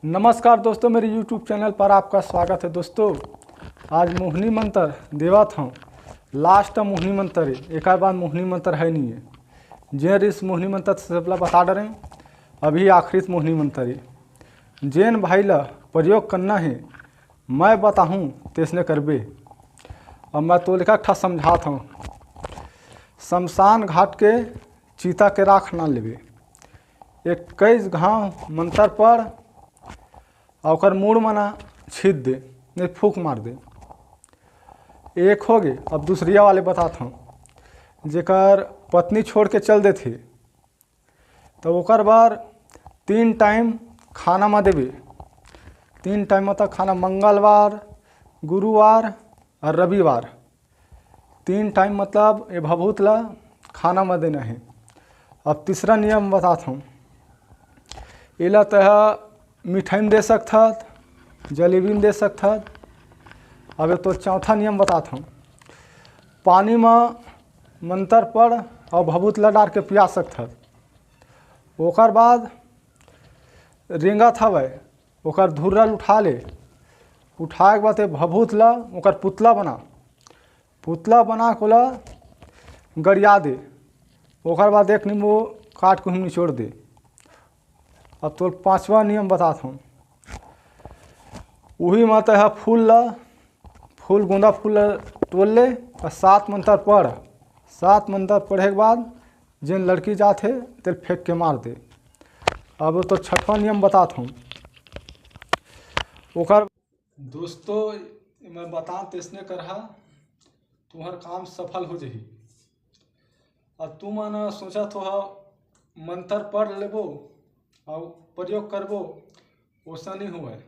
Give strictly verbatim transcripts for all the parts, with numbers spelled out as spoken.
नमस्कार दोस्तों, मेरे YouTube चैनल पर आपका स्वागत है। दोस्तों, आज मोहनी मंत्र देवत हूँ। लास्ट मोहनी मंत्र है, एक बाद मोहनी मंत्र है नहीं है। जेन रिस मोहनी मंत्र से सबला बता डरे, अभी आखिरी मोहनी मंत्र है। जेन भाई ला प्रयोग करना है, मैं बताहूँ तेसने करबे। अब मैं तोलका ठा समझात हूँ। शमशान घाट के चीता के राख ना लेबे। इक्कीस घाव मंत्र पढ़ और ओकर मूड़ मना छीद दे, नहीं फूक मार दे। एक हो गए। अब दूसरिया वाले बतात हूँ, जेकर पत्नी छोड़ के चल देथे, तो ओकर बर तीन टाइम खाना म देबे। तीन टाइम मतलब खाना, मंगलवार, गुरुवार और रविवार। तीन टाइम मतलब ये भभूत ला खाना म देना है। अब तीसरा नियम बतात हूँ। एला तह मिठाई में दे सकथत, जलेबी में दे सकथत। अब ये तो चौथा नियम बतात हूँ। पानी म मंत्र पढ़ और भभूत ला डार के पिया सकथत। ओकर बाद रेंगत हवय, ओकर धुर्रा ल उठा ले। उठाए के बाद ए भभूत ला ओकर पुतला बना, पुतला बना के ओला गड़िया दे। ओकर बाद एक नींबू काट के निचोड़ दे। अब तोर पांचवा नियम बतात हूँ। उही म तैं ह फूल ला, फूल, गोंदा फूल ला तोल ले और सात मंत्र पढ़। सात मंत्र पढ़े के बाद जेन लड़की जात हे, तेल फेंक के मार दे। अब तो छठवां नियम बतात हूँ। ओकर दोस्तों, मैं बता तेसने करहा, तुम्हार काम सफल हो जाही। और तुमन सोचत हो मंत्र पढ़ लेबो और प्रयोग करबो, ओसा नहीं होवय।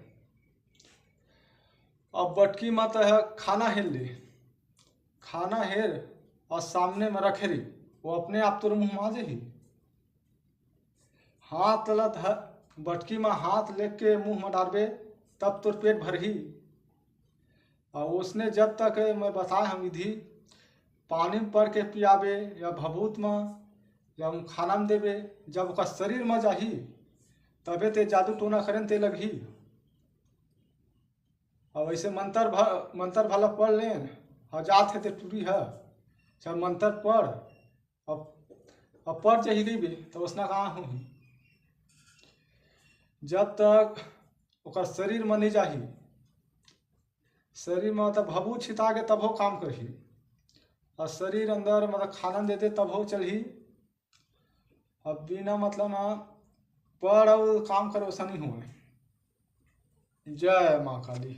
अब बटकी म तैं ह खाना हेर ले, खाना हेर और सामने में रखे रही, वो अपने आप तोर मुंह में आ जाही। हाथ ला धर, बटकी में हाथ लेके मुंह में डारबे, तब तोर पेट भरही। और उसने जब तक मैं बताए हम विधि, पानी में पढ़ के पियाबे या भभूत में या खाना में देबे, जब ओकर शरीर में जाही, तबे ते जादू टोना करें ते लगही। अब ऐसे मंत्र भ-, मंत्र भला पढ़ लेन, ह जात हे ते टूरी ह, चाहे मंत्र पढ़, अब, अब पढ़ जाही गई बे, तो उसना कहाँ होही? जब तक ओकर शरीर में नहीं जाही, शरीर में मतलब भभूत छिता के तभो काम करही, और शरीर अंदर मतलब खाना दे दे तभो चलही। अब बिना मतलब ना पढ़ और काम करो, ऐसा नहीं होए। जय माँ काली।